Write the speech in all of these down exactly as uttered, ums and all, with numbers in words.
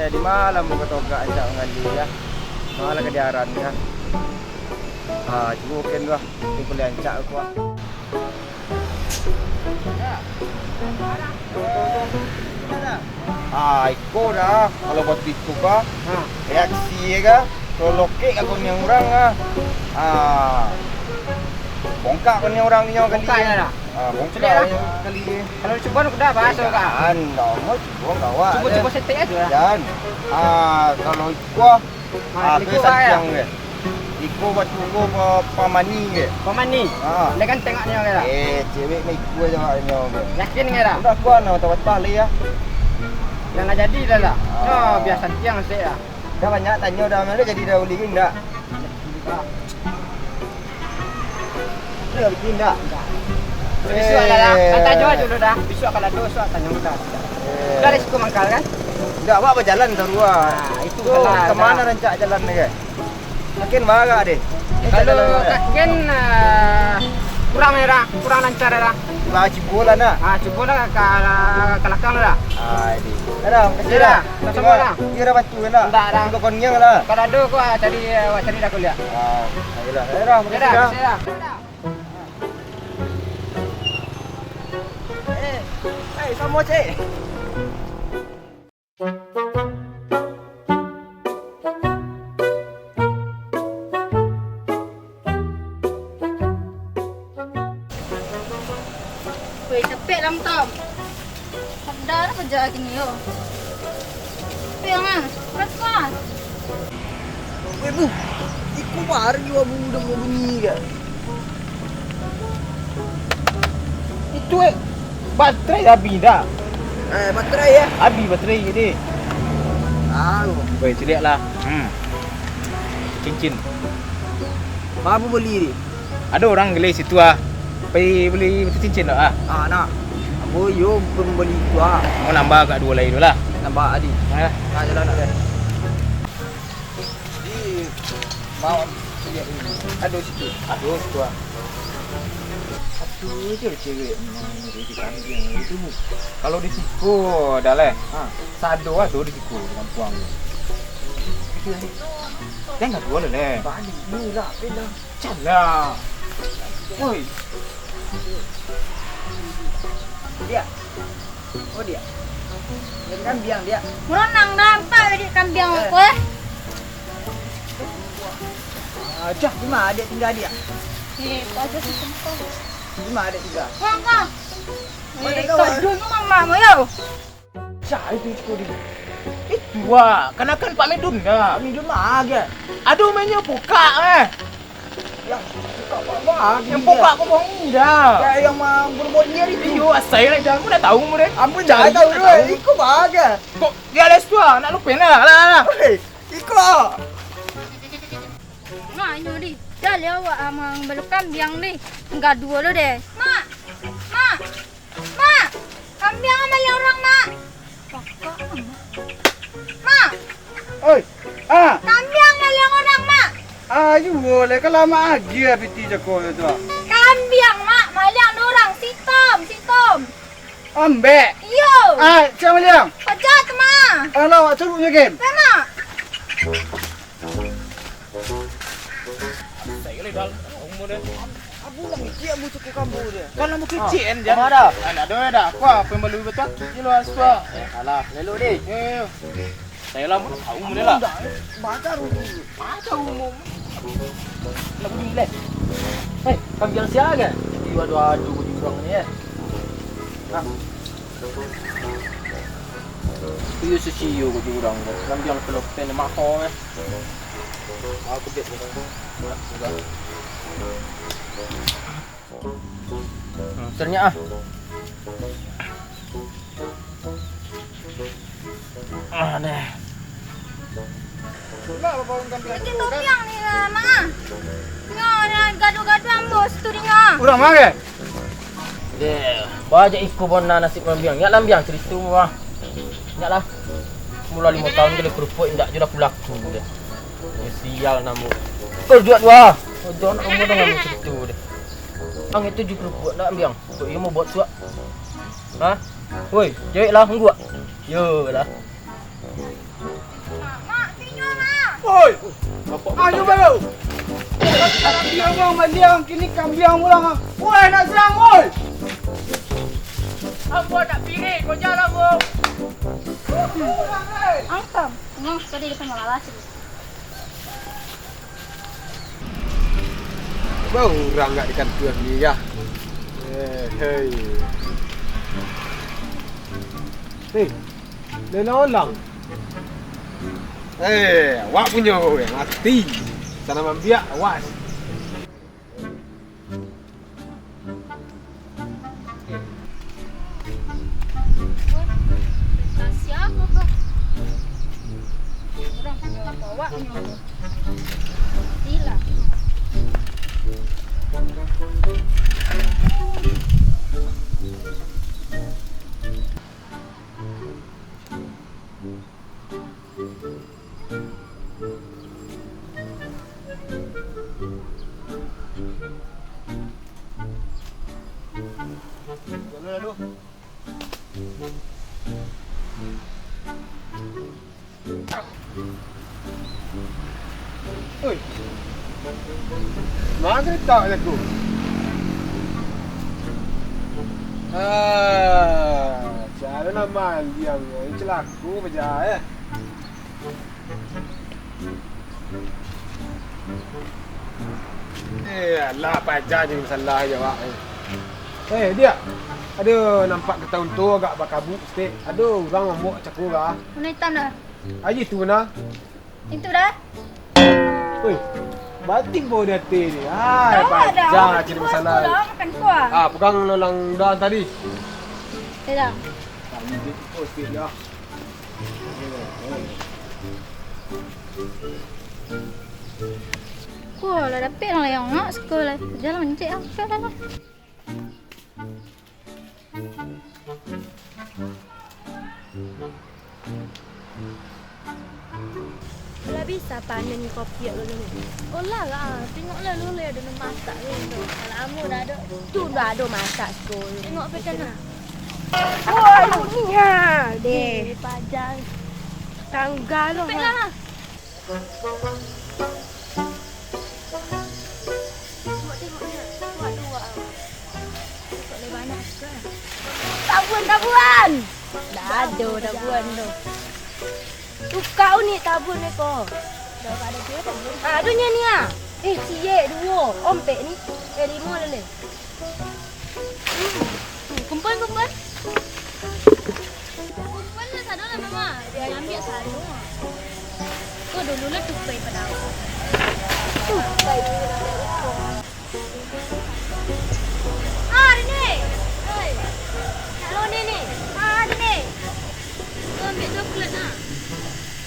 Di malam muka togak ancak manggali, ya. Malah ka diaran, ya. Ah, cubo ken lah. Ini boleh ancak aku, ah. Ah, iko dah. Kalau buat itu, kah? Ha. Reaksi, ya, kah? Kalau lokek, aku ni urang, ah. Ah. Bongkak, aku ni urang ni nyawa kali. Bongkak, ya, dah? Ah, bongkak. Sudah lah. Nyawa kali. Kalau cubo, udah bahas, kah? Jan, dah, mau cubo, kawan. Cubo-cubo setek aja lah. Jan. Ah, kalau iko, ah, ah, tu santiang ke. Iko batu ko pa-, pamani ke. Pamani? Ah. Dah ganteng awaknyo ke lah? Eh, cewek mah iko aja awaknyo ke. Yakin ke lah? Udah kuat, nah, batah-batah lai, ya. Dah lah jadi dah lah. Ah. Nah, biasa tiang sek lah. Dah banyak tanyo dah, mana jadi dah uli ke indak? Dah uli indak? Bisuak lah, dah. Eh. Kan tanyo aja dulu dah. Bisuak kalau ado, bisuak tanyo dah. Eh. Dah risiko mangkal kan? Indak, awak bajalan taruih. Ah, itu tu salah, kemana salah. Rancak jalan ni, kan? Makin marah deh. Kalau Kat Gen, ah, kurang ya, dah. Kurang lancar ya, dah. Lah, cubo lah, nak. Ah, cubo lah ka, ka, ka lakang lah. Ah, ini. Dah, dah, makasih dah. Dah, sama-sama dah. Iyo dah bantu kan, nak? Indak dah. Untuk kau niang lah. Kalau ado, kau, ah, cari, ah, cari dah kau lihat. Ah, ayolah. Dah, dah, makasih dah. Makasih dah. Eh, eh, sama, cek. Weh, capek lah, Tom. Ada lah kerja lagi ni, yo. Capek, ah. Berat, ah. Weh, Bu. Iko baru jua bunyi dah bunyi, kan? Itu, eh, baterai abih dah. Eh, baterai, ya? Abih baterai tadi. Tahu. Weh, ciliak lah. Hmm. Cincin. Baru beli ni. Ado urang gali situ ah. Pai bali cincin tu ah. Ah, nah. Ambo iyo bukan bali itu ah. Mau nambah agak duo lai tu lah. Nambah tadi. Eh. Nah, jalan nak deh. Di bawah tu lihat dulu. Ado situ. Ado situ ah. Satu je cewek memang di kambiang itu. Kalau di siko dah leh. Ha. Sado ado di siko di kampuang. Itu tadi. Jangan duo leh. Balik ni lah, apalah. Calah. Woi. Diak. Oh, Diak. Jadi kambiang, Diak. Meronang dah, nampak jadi kambiang aku, eh. Aja, di ma Diak tingga, Diak? Eh, kau aja sih, sumpah. Di ma Diak tingga? Kau, kau. Eh, kau dulu mamamu, yo. Cari tu iko di. Itu ah, kanakan Pak Midun dah. Pak Midun mah aja. Aduh, mainnya pokak eh. Yang pokak apa? Yang pokak kau bohong dah. Ya, yang mah berbuat dia itu. Iyo, asai lah jangan, mu dah tahu mu deh. Ampun, cari jangan tahu dulu. Iko bahagia. Kok dia les tu ah, nak lupain lah. Lah, lah. Hei, iko. Nah, inyo di. Dah liau awak amang balukan biang ni. Enggak duo lo deh. Mak. Mak. Mak, kambiang maliang urang, Mak. Mak. Oi, ah. Kambiang maliang urang, Mak. Ayo, boleh ka lamo agiah piti cako tu, ah. Kambiang, Mak, maliang urang. Sitom, sitom. Ambek. Iyo. Ah, sia maliang? Paja tu, Mak. Alah, awak suruh nyo game. Mak. Abu lah kicik, abu cukup kambu dia. Kan abu kicik kan, Jan? Anak doh dah. Kuah, apa yang baru betul? Kilo aswa. Eh, alah, lelo deh. Yo, yo, yo. Saya lah, mana tahu mana lah. Baca dulu. Baca umum. Nak bunyi leh. Eh, kambiang sia kan? Iyo, ado-ado di urang ni, eh. Nah. Iyo, sisio ko di urang ko. Kambiang kelopen maho, eh. Aku bet ni. Hmm, serenyak ah. Ah, deh. Itu topiang ni, eh, Mak, ah. Nyo, nyo gaduh-gaduh ambo situ di nyo. Urang ma, eh? Deh, bajak iko bona nasib lambiang. Nyak lambiang cerita mu, ah. Nyak lah. Mula limo tahun gale kerupuak, indak jo laku-laku deh. Sial namo. Kau juak dua. Kau juak nak kamu dengan cerita deh. Ang itu juga buat nak ambiang. Kau iyo mau buat suak. Ha? Woi, cewek lah, ngguak. Yo lah. Oi! Ayo baru. Kambiang urang baliang, kini kambiang urang. Woi, nak serang, woi! Ambo nak piring, kau jalan, Bang. Angkam, memang sekali depan malas. Bau urang gak di kantua ni, ya. Eh, hei. Hei, lela olang. Eh, awak punyo mati. Salah mambiak, awas. Wah, sia ko, Bang? Urang punyo bawa punyo. Matilah. Oi. Manga kereta jago? Ah, cara nak mandiang, eh, celako baja, eh. Eh, alah, paja je masalah je awak, eh. Eh, Diak. Ado nampak kataun tu agak bakabuk saketek. Ado urang mambuek cako kah? Warna itam dah. Aji tu nah. Itu dah. Oi, batik bau di ateh ni. Hai, tahu dah, paja cari masalah. Lah, makan kuah. Ah, pegang nolang dah tadi. Dah. Tadi dia tu sikit dah. Kuah lah dapik lah yang nak sekolah. Jalan cek apa lah. Lah bisa panen kopiak dulu ni. Olah lah, tengoklah dulu ya, dulu masak ni tu. Kalau amu dah ada, tu dah ada masak tu. Tengok pecah nah. Wah, ni ha, deh. Pajan. Tanggal lah. Pecah lah. Tengok-tengok ni. Kuat tu, kuat. Kuat leh banyak suka. Tabuan, tabuan! Dah ada tabuan tu. Tukar unik tabuan ni ko. Dah ada dia tabuan. Ah, ada nya ni ah. Eh, ciek duo. Ompek ni. Eh, limo leleh. Hmm, kumpul, kumpul. Kumpul lah, sado lah, Mama. Dia ambil sado. Tu dulu lah tupai pada awak. Tupai dulu lah. Ah, Dini. Hei. Nak lo ni, ni. Ah, Dini. Tu ambil coklat, nah.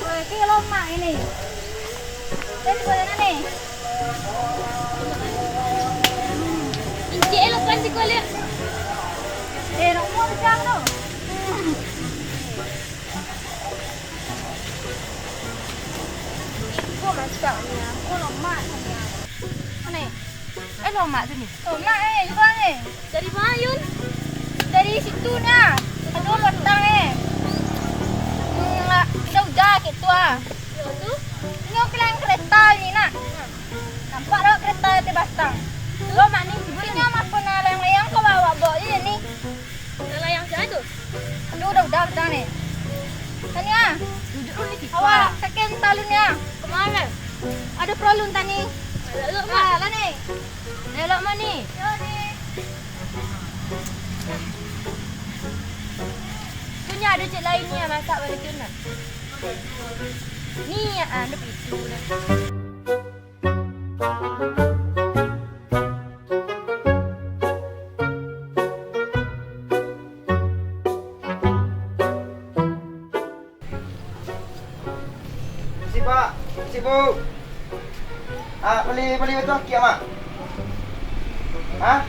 Wah, kek lomak ini. Kan boleh ni. Injek elok kan siko liak. Eh, nak umur jam tu. Iko masak ni, aku lomak ni. Mana? Eh, lomak tu ni. Lomak eh, juga ni. Dari ma, Yun? Dari situ nah. Aduh, batang eh. Hmm, udah-udah gitu ah. Yo tu. Nyo kilang kereta ni nak. Nampak dak kereta di batang? Lomak ni. Sini mah pun layang-layang kau bawa bawa je ni. Layang siapa tu? Aduh, udah-udah batang ni. Tania. Duduk dulu ni, Sika. Awak, kakek talun ya. Kemana? Ada perlu tani. Elok, Mak. Ah, lah ni. Elok, Mak, ni. Yo, ni. Tu nya ada cek lain ni, masak balik tu nak. Ni, ah, ada pitu dah. Misi, Pak. Misi, Bu. Ah, bali, bali batu akik, Mak. Hah?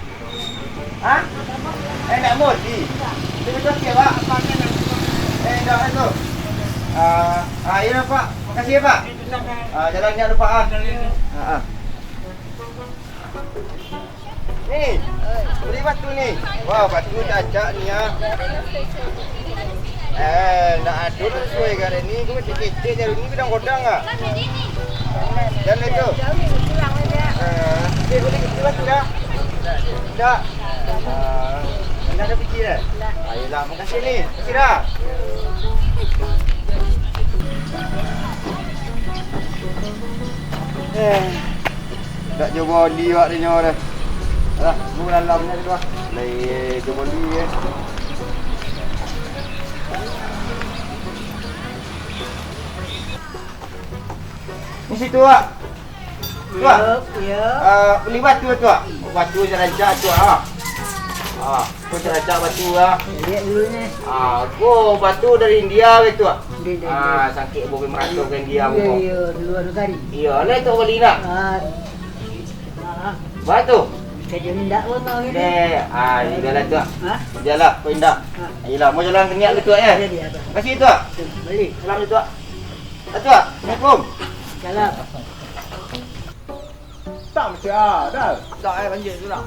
Hah? Eh, nak modi. Bali batu akik, Pak. Eh, dah tu. Ah, ah, iya, Pak. Makasih ya, Pak. Ah, jalan nyak dulu, Pak, ah. Ah, ah. Ni, bali batu ni. Wah, batu cancak ni, ah. Eh, ndak ado lah sasuai ka ni. Ko kecek-kecek jaru ni, godang-godang ah. Jalan tu. Eh, dia boleh pergi batu dah? Tidak. Ah, tidak ada fikir, eh? Ayolah, makasih ni. Makasih dah. Eh, tak cuba oli awak dia nyawa dah. Alah, tunggu dalam ni dulu ah. Lai cuba oli, eh. Di situ, Wak. Tu, Wak. Yo, yo. Ah, bali batu tu, Wak. Batu nan rancak tu, ah. Ah, ko nan rancak batu, ah. Liek dulu ni. Ah, ko batu dari India ke tu, Wak. Dari, dari, ah, dari. Sakik boleh merantau ke India, yo, ko. Yo, di luar negeri. Iyo, lah tu bali nak. Ah. Ah. Batu. Kerja mindak pun tahu ni. Deh, ah, ini dah lah tu, Wak. Ha? Jalan, ko indak. Ha. Ayolah, mau jalan keniak tu, Wak, eh. Iya, iya, Abang. Makasih tu, Wak. Tu, bali. Salam tu, Wak. Assalamualaikum. Salam. Tak macam ah, dah. Tak, eh, banjir tu dah.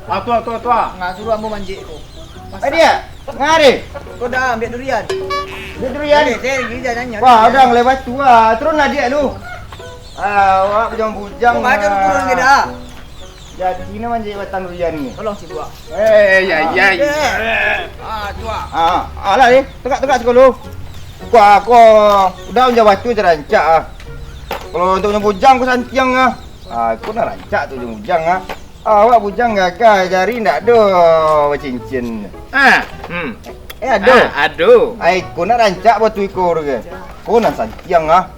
Ah, tu, tu, tu. Nah, suruah ambo manjek ko. Eh, dia. Ngari. Ko dah ambiak durian. Ambiak durian. Eh, saya lagi dah nanya. Wah, udah ngelai batu ah. Turun lah dia lu. Ah, awak bujang-bujang. Ko baca tu turun ke dah? Jadi ni manjek batang durian ni. Tolong si buah. Eh, ya, ya, ya. Ah, tu ah. Ah, alah, eh. Tegak-tegak sikit dulu. Kuah, kuah. Udah, unjau batu je rancak ah. Kalau untuk unjau bujang, ko santiang ah. Ah, ko nak rancak tu unjau bujang ah. Awak bujang gagah, jari ndak ado bacincin. Ah, hmm. Eh, ado. Ah, ado. Ai, ko nak rancak batu iko tu ke? Ko nan santiang ah.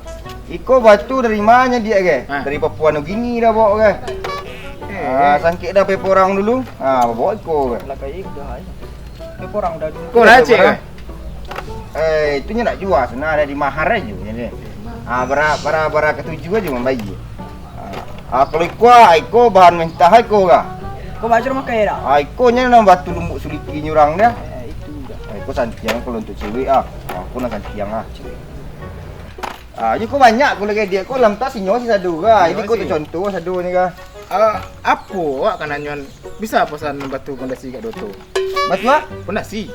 Iko batu dari ma nyo diak ke? Ah. Dari Papua Nugini dah bawa ke? Eh. Ah, sangkek dah paper orang dulu. Ah, bawa iko ke? Lah, kayak gitu, hai. Paper orang dah dulu. Ko lah, cek ke? Eh, itu nyo nak jual, sana ada di mahar aja nyo ni. Ah, bara, bara, bara ketujuh aja mambayar. Ah, kalau iko, ah, iko bahan mentah iko kah? Ko baca rumah kaya dah? Ah, iko nyo nan batu lumbuk suliki nyo urang dah. Eh, itu dah. Ah, iko santiang kalau untuk cewek ah. Ah, iko nan santiang ah. Ah, nyo ko banyak ko lagi diak ko lam tas inyo si sado kah. Ini ko tu contoh sado ni kah. Ah, apo awak ka nanyo bisa pasan batu pondasi kat doto? Batu ah? Pondasi.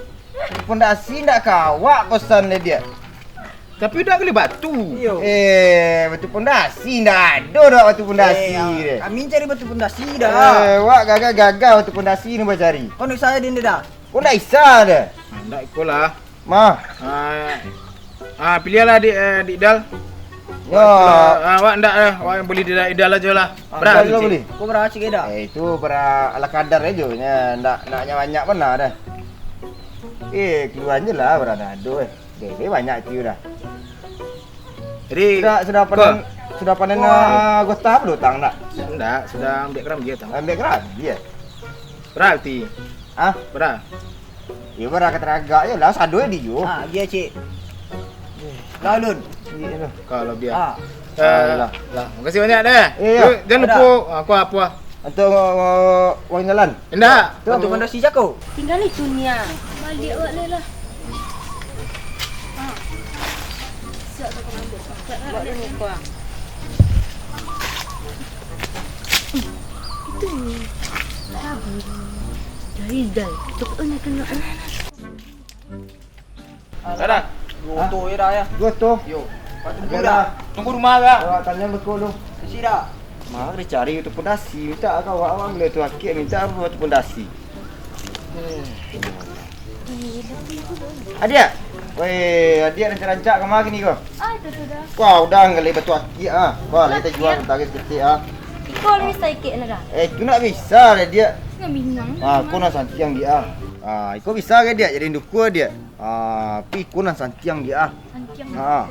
Pondasi ndak ka awak pasan deh diak. Tapi udah bali batu. Iyo. Eh, batu pondasi ndak ado dah batu pondasi deh. Eh, kami cari batu pondasi dah. Eh, wak gagah-gagah batu pondasi ni bacari. Kau ndak bisa din dah. Kau ndak bisa deh. Ah, ndak iko lah. Mah. Ah, ah, piliahlah adik, eh, adik Dal. Yo. Ah, awak ndak lah, awak bali di Dal aja lah. Ah, bara Dal bali. Kau bara cik dah. Eh, itu bara ala kadar aja nya, ndak, ndak nyo banyak bana dah. Eh, keluar je lah bara ado eh. Deh, deh banyak tiu dah. Jadi, sudah, sudah panen, sudah panen, ah, gotah belum tang nak? Ndak, sudah ambiak kerambi tang. Ambiak kerambi ya? Berarti. Ah? Berarti. Iyo, bara kataragak je lah, sado di yo. Ha, agiah, cik. Lah, Lun. Iyo lah. Kalau biar. Ha. Eh, lah. Lah, makasih banyak deh. Iyo. Lu, jangan lupa, ah, aku apa? Atau, uh, uang jalan? Indak. Tu. Bantu pondasi jako. Tinggal itu nia. Balik awak lah. Ha. Siap, aku ambil. Buat dulu, Pak. Itu ni. Sabar. Dari Dal. Cepat nak kena. Dah, dah. Duo oto je dah, ya. Duo oto? Yo. Tunggu dah. Tunggu rumah dah. Awak tanya beko lu. Isi dah. Mari cari tu pondasi. Minta ka awak, awak beli tu akik. Minta apa tu pondasi. Adiak. Weh, adiak rancak-rancak ka ma kini ko? Ah, itu tu dah. Wah, udah nggali batu akik ah. Wah, lai tajual tarik ketik ah. Iko bisa ikik nak dah? Eh, tu nak bisa lah diak. Nak binang. Ah, ko nak santiang diak ah. Ah, iko bisa ke diak jadi duku diak? Ah, tapi iko nan santiang diak ah. Santiang. Ah.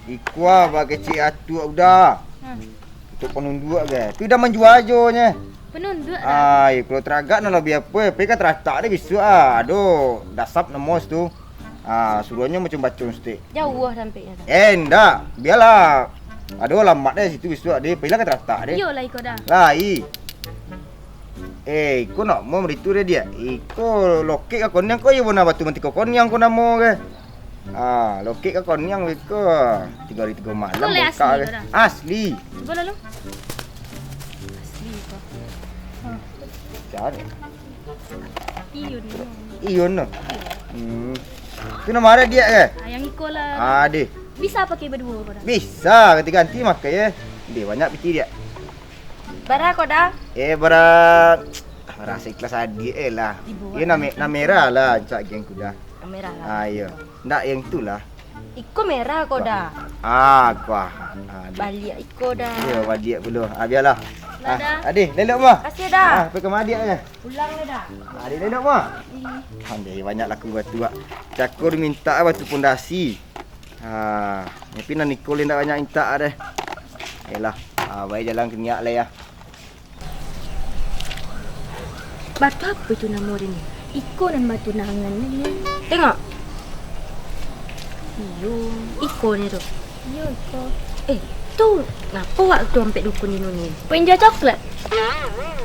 Iko ah, bakecek atuk udah. Hmm. Untuk penunduak ke? Tapi udah manjua ajo nye. Penunduak dah. Ah, iyo, kalau taragak nan labiah apo, tapi kan taratak deh bisuak ah. Aduh, dasap nemos tu. Ah, suruahnyo macam bacun stik. Jauah sampainya tu. Eh, ndak. Bialah. Ado alamat deh situ bisuak deh. Pailah kan taratak deh. Iyolah iko dah. Lai. Eh, iko nak mau baritu deh diak. Iko lokek ka koniang ko iyo bona batu mantiko koniang ko namo ke. Ah, lokek ka koniang beko. Tigo hari tigo malam. Boleh buka asli ke? Ko dah. Asli. Cuba lalu. Asli ko. Cari. Iyo ni. Iyo no. Hmm. Tu nama ada diak ke? Ah, yang iko lah. Ah, deh. Bisa pakai baduo ko Da? Bisa, ganti-ganti makai, eh. Deh, banyak piti dia. Bara ko Da? Eh, bara, bara saikhlas adiak, eh, lah. Dibuat. Iyo, nan me-, nan merah lah, cak geng kuda. Nan merah lah. Ah, iyo. Ndak yang itulah. Iko merah ko Da. Ah, ko, ah. Ah, deh. Baliak iko Da. Iyo, baliak pulo. Ah, bialah. Lah, ah, Da. Adih, lelok mah. Kasih Da. Ah, pai ka rumah adiak nyo. Pulang lah Da. Ah, adih, lelok mah. Ih. Andai banyak laku batu, ah. Cako dimintak batu pondasi. Ha, tapi nan iko lai ndak banyak mintak deh. Yolah, ha, bae jalan kiniak lai ah. Batu apo itu namo den ni? Iko nan batu nangan ni. Tengok. Iyo, iko ni tu. Iyo, iko. Eh, tu ngapo wak tu ampek dukun ino ni? Pai jual coklat.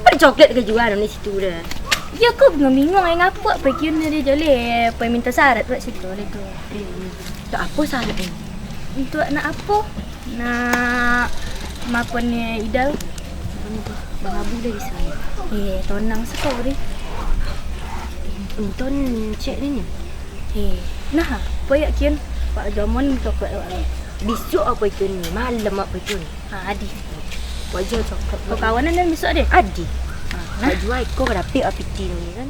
Pai coklat ka jual di situ dah. Iyo, ko bingung-bingung ai ngapo pai kiun ni jaleh, pai minta syarat wak situ lai tu. Eh, tak apo syarat ni. Untuak nak apo? Nak makonyo idal. Barabu dah bisa. Eh, tonang sako deh. Unton cek ni. Eh, nah, payak kian. Pak Jamon coklat awak ni. Bisuak apo itu ni? Malam apo itu ni? Ha, adih. Wajar coklat. Kau kawanan dan bisuak deh. Adih. Ha, nah. Pak jual kau ka dapek apo piti ni kan?